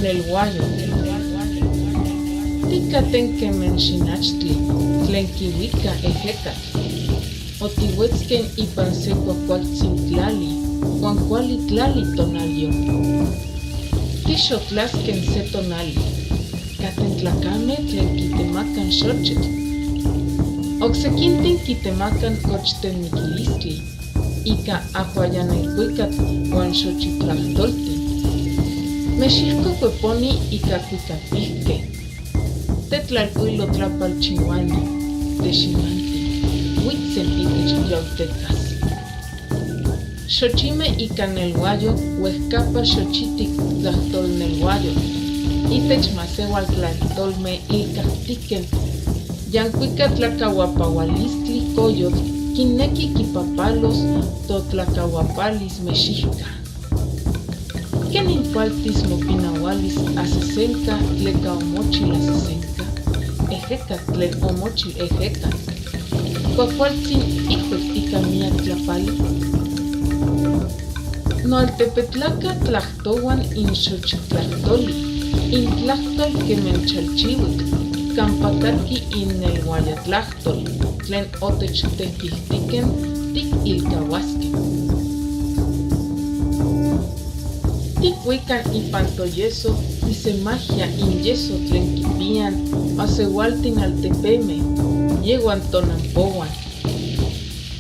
nelhuayo. Ticaten quemen xinachtli, tlen quihuica ejecatl. Otihuetzquen ipan se cuacualtzin tlali, huan cuali tlali tonalyo. Tixotlasquen se tonali. Caten tlacame tlen quitemacan xochitl. Oksequintin quitemacan cochtenmiquilistli, ica ajuayanelcuicatl huan xochitlahtoltin. Mexijco cueponi ica cuicapijque. Tetlalcuilo tlapalchihuani, teximanti, huitzen itech yoltecas. Xochime ica nelhuayo huejcapa xochitic tlahtolnelhuayotl, itech masehualtlahtolme ilcactiquen yancuica tlacahuapahualistli coyotl quinequi quipapalos totlacahuapalis mexijca. ¿Quenin cualtis mopinahualis asesenca tleca omochil asesenca? Ejeca tlen omochil ejecatl. Cuacualtzin ijuic ica miyac tlapali. Noaltepetlaca tlahtohuan inxochitlahtoli, intlahtol quemen chalchihuitl, campa catqui innelhuayatlahtol, tlen otechtequihtiquen tiquilcahuasque. Ticuican ipan toyeso tisemagia inyeso tlen quipiyan masehualtin altepeme, yehuan tonampohuan.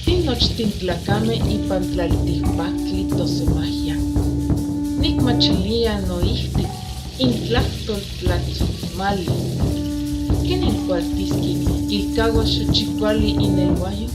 Tinochtin tlacame ipan tlalticpactli tosemagia. Nicmachilia noihtic intlahtol tlatzonmali. ¿Quenin cualtisqui quilcahua xochicuali inelhuayo?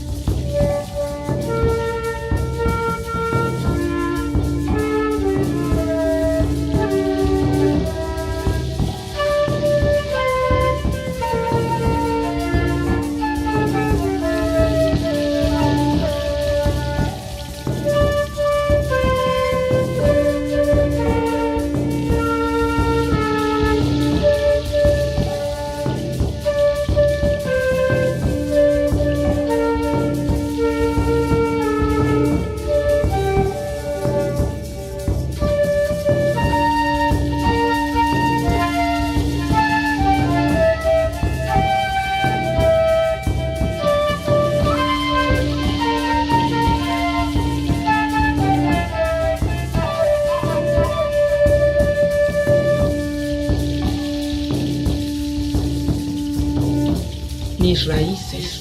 Mis raíces.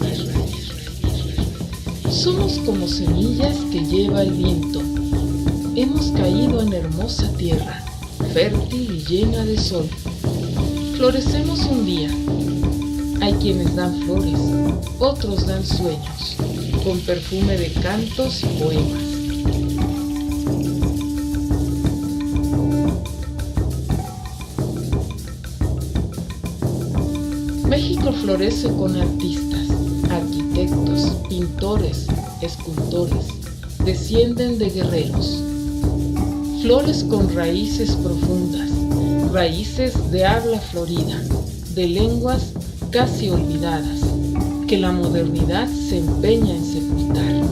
Somos como semillas que lleva el viento. Hemos caído en hermosa tierra, fértil y llena de sol. Florecemos un día. Hay quienes dan flores, otros dan sueños, con perfume de cantos y poemas. México florece con artistas, arquitectos, pintores, escultores, descienden de guerreros. Flores con raíces profundas, raíces de habla florida, de lenguas casi olvidadas, que la modernidad se empeña en sepultar.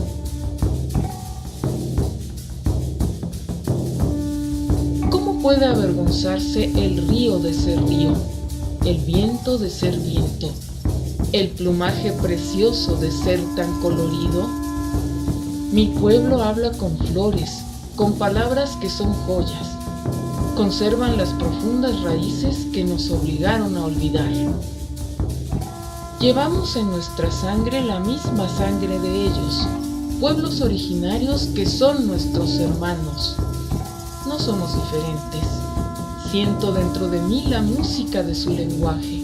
¿Cómo puede avergonzarse el río de ser río, el viento de ser viento, el plumaje precioso de ser tan colorido? Mi pueblo habla con flores, con palabras que son joyas. Conservan las profundas raíces que nos obligaron a olvidar. Llevamos en nuestra sangre la misma sangre de ellos, pueblos originarios que son nuestros hermanos. No somos diferentes. Siento dentro de mí la música de su lenguaje.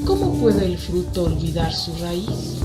¿Cómo puede el fruto olvidar su raíz?